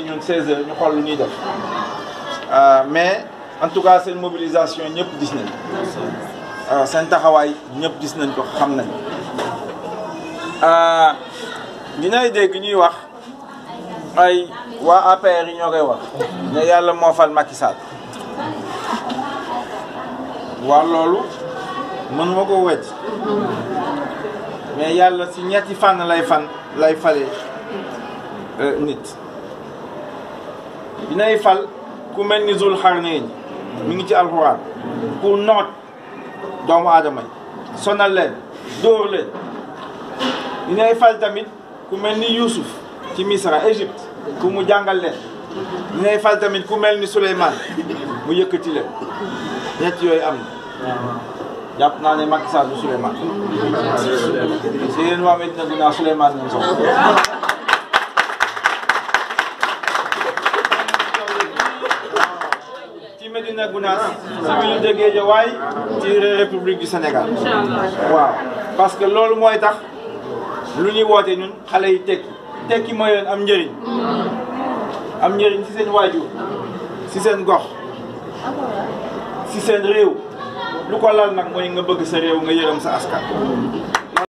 ñun 16h ñu xool lu ñuy def mais en tout cas seen mobilisation ñëpp gis nañ seen taxawaay ñëpp gis nañ ko xam nañ dinay dégg ñuy wax ay waa APR yi ñoo koy wax ne yàlla moo fal Macky Sall waa loolu mënuma ko wecc mais yàlla si ñetti fànn lay fale nit dinay fal ku mel ni Zul Xarnayn mi ngi ci alxuraan ku noot doomu aadama yi sonal leen dóor leen dinay fal tamit ku mel ni Youssouf ci Misra Égypte ku mu jàngal leen dinay fal tamit ku mel ni Souleymane mu yëkkati leen ñett yooyu am na jàpp naa ne Macky Sall du Souleymane si yéen waa Medina Gounass Souleymane ngeen soxla ci Medina Gounass ci ville de Guédiawaye ci République du Sénégal waaw parce que loolu mooy tax lu ñuy woote ñun xale yi tekki mooy leen am njëriñ ci seen waajur ci seen gox ci seen réew lu ko lal nag mooy nga bëgg sa réew nga yërëm sa askan